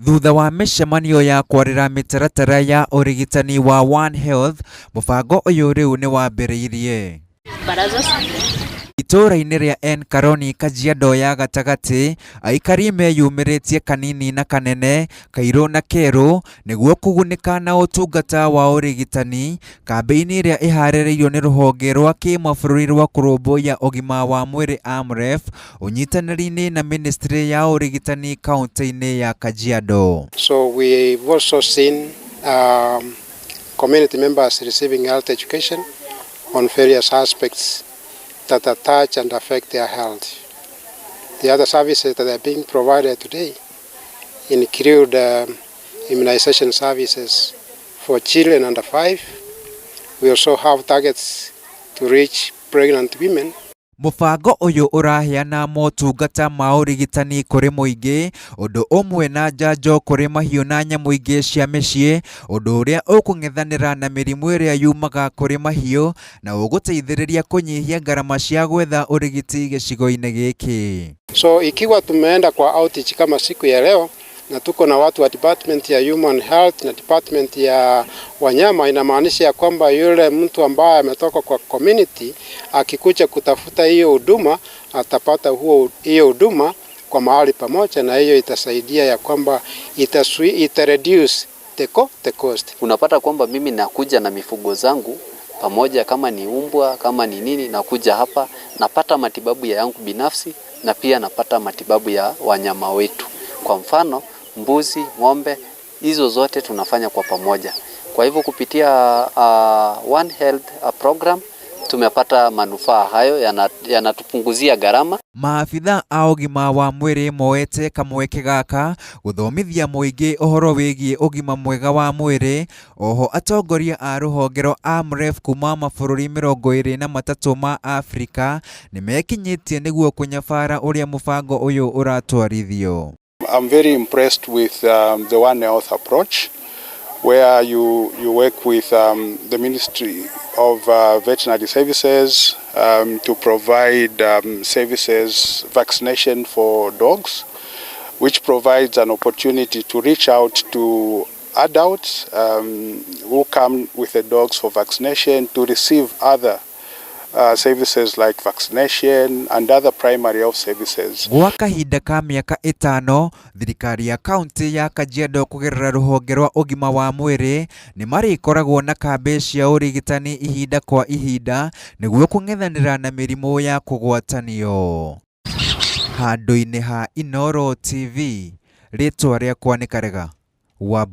Thutha wa mĩcemanio ya kwarĩra mĩtaratara ya ũrigitani wa One Health, mũbango ũyũ rĩu nĩ wambĩrĩirie. Itũũra-inĩ rĩa Enkaroni, Kajiado ya gatagatĩ, aikari meyumĩrĩtie kanini na kanene, kairũ na kerũ, nĩguo kũgunĩka na ũtungata wa ũrigitani, kambĩini ĩrĩa ĩharĩrĩirio nĩ rũhonge rwa kĩmabũrũri rwa kũrũmbũiya ũgima wa mwĩrĩ AMREF, ũnyitanĩri-inĩ na ministry ya ũrigitani kaunti-inĩ ya Kajiado. So we've also seen community members receiving health education on various aspects that attach and affect their health. The other services that are being provided today include immunization services for children under 5. We also have targets to reach pregnant women. Mũbango ũyũ ũraheana motungata ma ũrigitani kũrĩ mũingĩ, ũndũ ũmwe na njanjo kũrĩ mahiũ na nyamũ ingĩ cia mĩciĩ, ũndũ ũrĩa ũkũng'ethanĩra na mĩrimũ ĩrĩa yumaga kũrĩ mahiũ na ũgũteithĩrĩria kũnyihia ngarama cia gwetha ũrigiti gĩcigo-inĩ gĩkĩ. So ikiwa tumeenda kwa outreach kama siku ya leo na tuko na watu wa department ya human health na department ya wanyama, inamaanisha ya kwamba yule mtu ambaye ametoka kwa community akikuja kutafuta hiyo huduma atapata huo hiyo huduma kwa mahali pamoja, na hiyo itasaidia ya kwamba ita reduce the cost. Unapata kwamba mimi nakuja na mifugo zangu pamoja, kama ni umbwa, kama ni nini, nakuja hapa napata matibabu ya yangu binafsi na pia napata matibabu ya wanyama wetu. Kwa mfano mbuzi, ng'ombe, hizo zote tunafanya kwa pamoja. Kwa hivyo kupitia One Health program tumepata manufaa hayo, yanatupunguzia gharama. Maabitha a ũgima wa mwĩrĩ moete kamweke gaka gũthomithia mũingĩ ũhoro wĩgiĩ ũgima mwega wa mwĩrĩ. Oho atongoria a rũhonge rwa AMREF kuma mabũrũri 23 ma Afrika nĩmekinyĩtie nĩguo kũnyabara ũrĩa mũbango ũyũ ũratwarithio. I'm very impressed with the One Health approach, where you work with the Ministry of Veterinary Services to provide services, vaccination for dogs, which provides an opportunity to reach out to adults who come with the dogs for vaccination to receive other services like vaccination and other primary health services. Gwa kahinda ka mĩaka 5, thirikari ya kaunti ya Kajiado kũgerera rũhonge rwa ũgima wa mwĩrĩ nĩ marĩkoragwo na kambĩ cia ũrigitani ihinda kwa ihinda nĩguo kũng'ethanĩra na mĩrimũ ya kũgwatanio. Handũ-inĩ ha Inooro TV, rĩtwa rĩakwa nĩ Karega wa